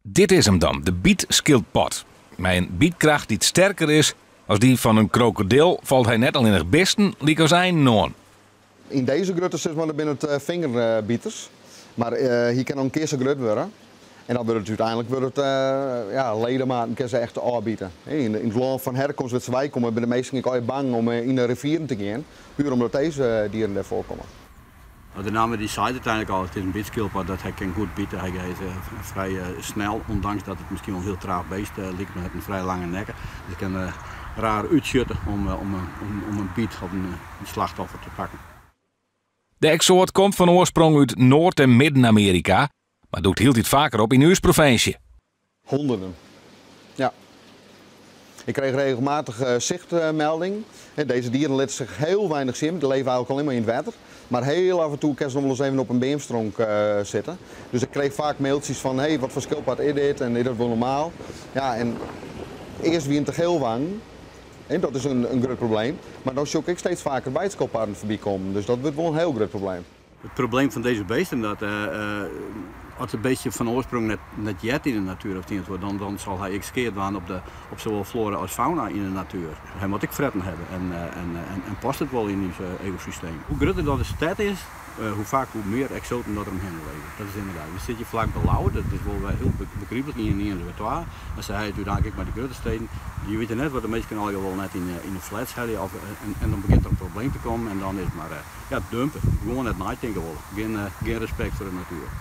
Dit is 'm dan, de bytskildpod. Mei in bytkracht dy't sterker is as dy fan in krokodil falt hy net allinnich bisten lykas einen oan. Yn dizze grutte sis mar, binne it fingerbiters, mar hy kin noch in kear sa grut wurde. En dan wurdt it úteinlik wurdt it, ja, ledematen kin se echt ôfbite. Yn it lân fan herkomst wêr't se weikomme binne de minsken ek allegear bang om yn de rivieren te gean, puer omdat dizze dieren dêr foarkomme. De namme die seit úteinlik al, it is in bytskildpod, dat hy kin goed bite. Hy is frij snel, ûndanks dat it miskien wol in hiel traach beest liket, mar hy hat in frij lange nekke. Dus kin raar útsjitte om in byt of in slachtoffer te pakken. De eksoat komt fan oarsprong út Noard en Midden-Amearika, mar dûkt hieltyd faker op yn ús provinsje. Honderden, ja. Ik kreeg regelmatig sichtmelding. Deze dieren litte zich heel weinig zien, die leven eigenlijk alleen maar in het wetter. Maar heel af en toe kunnen ze nog wel eens even op een beamstronk zitten. Dus ik kreeg vaak mailtjes van, hey, wat voor schildpad is dit en is dat wel normaal? Ja, en eerst wie het de geelwang, en dat is een groot probleem. Maar dan zie ik steeds vaker bijtskildpadden voorbij komen, dus dat wordt wel een heel groot probleem. It probleem fan dizze beesten dat as it beestje fan oarsprong net heart yn de natuer of it dan, dan sil hy ek skea dwaan op sawol flora as fauna yn de natuer. Hy moat ek fretten hawwe en past it wol yn ús ekosysteem. Hoe grutter dat de stêd is, hoe faak hoe mear eksoaten dat der omhinne lizze. Dat is ynderdaad. We sitte hjir flak by Ljouwert, dat is wol wer hiel begryplik, ien en ien is wer twa. Mar se ha it úteinlik ek mei de grutte steden. Je witte net wat de minsken allegear wol net yn de flats helje of, en dan begjint der in probleem te kommen en dan is it mar ja, dumpe. Gewoan net neitinke wolle. Gjin respekt foar de natuer.